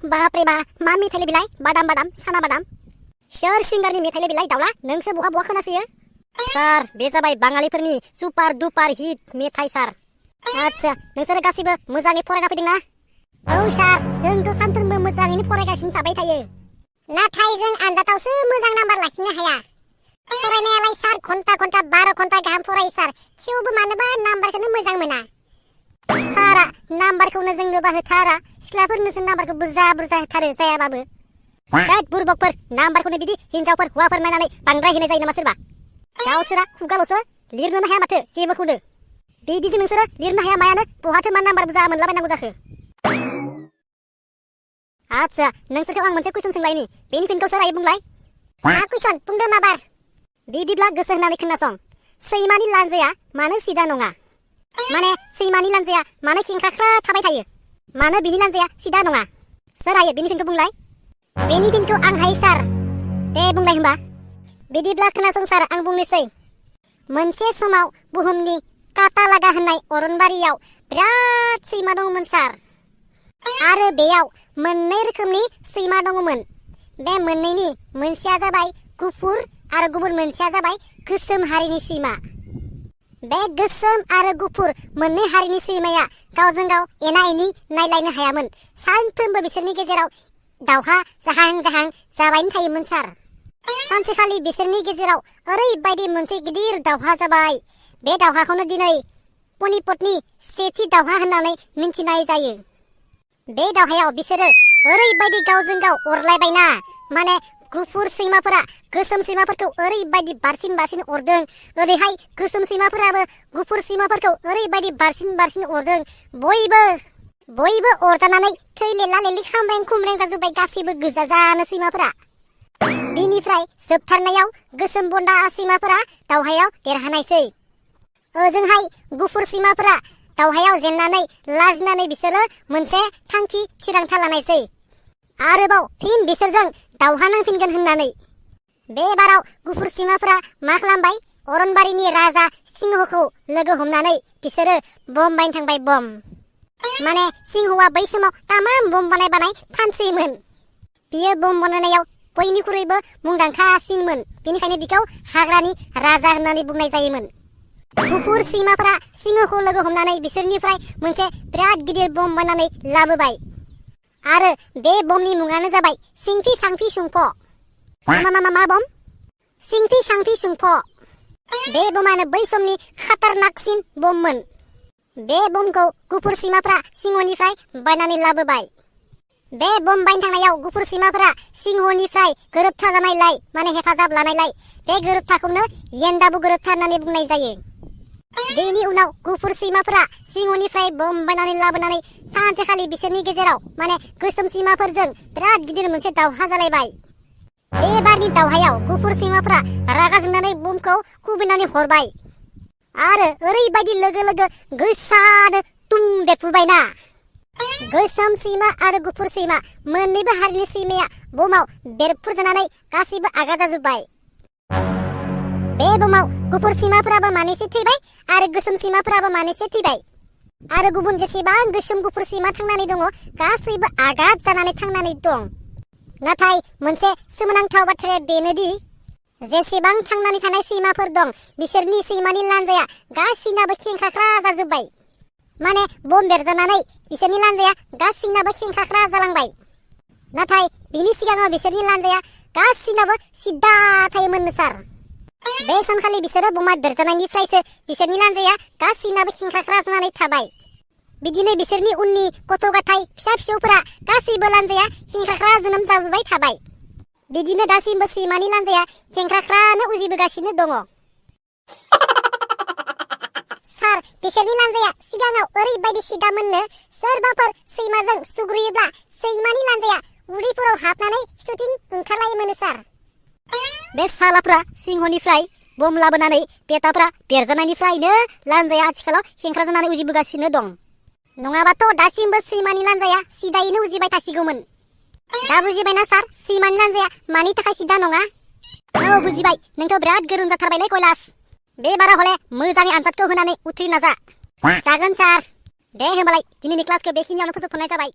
बापरे बा मा मेथाइले बिलाइ बादाम बादाम साना बादाम सोर सिंगारनि मेथाइले बिलाइ दाउला नोंसो बहा खोनासोयो सार बे जाबाय बाङालिफोरनि सुपार दुपार हिट मेथाइ सार आच्छा नोंसोर गासिबो मोजाङै फरायना फैदोंना औ सार जोंथ' सानफ्रोमबो मोजाङैनो फरायगासिनो थाबाय थायो नाथाय जों आनजादावसो मोजां नाम्बार लाखिनो हाया फरायनायालाय सार घन्टा 12 घन्टा गाहाम फरायो सार थेवबो मानोबा नाम्बारखौनो मोजां मोना सारा नाम्बारखौनो जोंनोबा होथारा सिख्लाफोरनोसो नाम्बारखौ बुरजा होथारो जायाबाबो दैट बुरबकफोर नाम्बारखौनो बिदि हिनजावफोर हौवाफोर नायनानै बांद्राय होनाय जायो नामा सोरबा गावसोरा खुगाल'सो लिरनोनो हाया माथो जेबोखौनो बिदिजों नोंसोरो लिरनो हाया मायानो बहाथो मा नाम्बार बुरजा मोनलाबायनांगौ जाखो आच्छा नोंसोरखौ आं मोनसे कुइसन सोंलायनि बेनि फिनखौ सोरायै बुंलाय मा कुइसन बुंदो माबार बिदिब्ला गोसो होनानै खोनासं सैमानि लान्जाया मानो सिदा नङा माने सैमानि लान्जाया मानो खेंख्राख्रा थाबाय थायो मानो बिनि लान्जाया सिदा नङा सोर हायो बिनि फिनखौ बुंलाय बेनि फिनखौ आं हायो सार दे बुंलाय होमबा बिदिब्ला खोनासं सार आं बुंनोसै मोनसे समाव बुहुमनि काटालागा होननाय अरनबारियाव बिराद सैमा दंमोन सार आरो बेयाव मोननै रोखोमनि सैमा दंमोन बे मोननैनि मोनसेया जाबाय गुफुर आरो गुबुन मोनसेया जाबाय गोसोम हारिनि सैमा बे गोसोम आरो गुफुर मोननै हारिनि सैमाया गावजों गाव एना एनि नायलायनो हायामोन सानफ्रोमबो बिसोरनि गेजेराव दावहा जाहां जाबायनो थायोमोन सार सानसेखालि बिसोरनि गेजेराव ओरैबायदि मोनसे गिदिर दावहा जाबाय बे दावहाखौनो दिनै पनिपतनि सेथि दावहा होननानै मिन्थिनाय जायो बे दावहायाव बिसोरो ओरैबायदि गावजों गाव अरलायबायना माने गुफुर सैमाफोरा गोसोम सैमाफोरखौ ओरैबायदि बारसिन अरदों ओरैहाय गोसोम सैमाफोराबो गुफुर सैमाफोरखौ ओरैबायदि बारसिन अरदों बयबो अरजानानै थै लेला लेलि खामब्रें खुमब्रें जाजोब्बाय गासैबो गोजा जानो सैमाफोरा बिनिफ्राय जोबथारनायाव गोसोम बन्दा सैमाफोरा दावहायाव देरहानायसै ओजोंहाय गुफुर सैमाफोरा दावहायाव जेननानै लाजिनानै बिसोरो मोनसे थांखि थिरांथा लानायसै आरोबाव फिन बिसोरजों दावहा नांफिनगोन होननानै बे बाराव गुफुर सैमाफोरा मा खालामबाय अरनबारिनि राजा सिंहखौ लोगो हमनानै बिसोरो बम बायनो थांबाय बम माने सिंहआ बै समाव तामाम बम बानाय फानसैमोन बियो बम बानायनायाव बयनिख्रुइबो मुंदांखासिनमोन बेनिखायनो बिखौ हाग्रानि राजा होननानै बुंनाय जायोमोन गुफुर सैमाफोरा सिंहखौ लोगो हमनानै बिसोरनिफ्राय मोनसे बिराद गिदिर बम बानायनानै लाबोबाय आरो बे बमनि मुङानो जाबाय सिंफि सांफि सुंफ मा बम सिंफि सांफि सुंफ बे बमानो बै समनि खातारनाकसिन बममोन बे बमखौ गुफुर सैमाफ्रा सिंहनिफ्राय बायनानै लाबोबाय बे बम बायनो थांनायाव गुफुर सैमाफोरा सिंहनिफ्राय गोरोबथा जानायलाय माने हेफाजाब लानायलाय बे गोरोबथाखौनो येन्दाबु गोरोबथा होननानै बुंनाय जायो बेनि उनाव गुफुर सैमाफोरा सिंहनिफ्राय बम बायनानै लाबोनानै सानसेखालि बिसोरनि गेजेराव माने गोसोम सैमाफोरजों बिराद गिदिर मोनसे दावहा जालायबाय बे बारनि दावहायाव गुफुर सैमाफोरा रागा जोंनानै बमखौ खुबैनानै हरबाय आरो ओरैबायदि लोगो गोसानो तुम बेरफुबायना गोसोम सैमा आरो गुफुर सैमा मोननैबो हारिनि सैमाया बमाव बेरफुजानानै गासैबो आगा जाजोब्बाय बे बमाव गुफुर सैमाफोराबो मानैसो थैबाय आरो गोसोम सैमाफोराबो मानैसो थैबाय आरो गुबुन जेसेबां गोसोम गुफुर सैमा थांनानै दङ गासैबो आघात जानानै थांनानै दं नाथाय मोनसे सोमोनांथाव बाथ्राया बेनोदि जेसेबां थांनानै थानाय सैमाफोर दं बिसोरनि सैमानि लान्जाया गासैनाबो खेंख्राख्रा जाजोब्बाय माने बम बेरजानानै बिसोरनि लान्जाया गासैनाबो खेंख्राख्रा जालांबाय नाथाय बिनि सिगाङाव बिसोरनि लान्जाया गासैनाबो सिदा थायोमोननो सार बे सानखालि बिसोरो बमा बेरजानायनिफ्रायसो बिसोरनि लान्जाया गासैनाबो खेंख्राख्रा जानानै थाबाय बिदिनो बिसोरनि उननि गथ' गथाय फिसा-फिसौफोरा गासैबो लान्जाया खेंख्राख्रा जोनोम जाबोबाय थाबाय बिदिनो दासिमबो सैमानि लान्जाया खेंख्राख्रानो उजिबोगासिनो दङ सार बिसोरनि लान्जाया सिगाङाव ओरैबायदि सिदामोननो सोरबाफोर सैमाजों सुग्रुयोब्ला सैमानि लान्जाया उदैफोराव हाबनानै खिथुथिं ओंखारलायोमोन सार बे सालाफ्रा सिंहनिफ्राय बम लाबोनानै पेटाफ्रा बेरजानायनिफ्रायनो लान्जाया आथिखालाव खेंख्रा जानानै उजिबोगासिनो दं नङाबाथ' दासिमबो सैमानि लान्जाया सिदायैनो उजिबाय थासिगौमोन दा बुजिबायना सार सैमानि लान्जाया मानि थाखाय सिदा नङा औ बुजिबाय नोंथ' बिराद गोरों जाथारबायलै कैलास बे बारा हले मोजाङै आनजादखौ होनानै उथ्रिना जा जागोन सार दे होमबालाय दिनैनि क्लासखौ बेखिनियावनो फोजोबथ'नाय जाबाय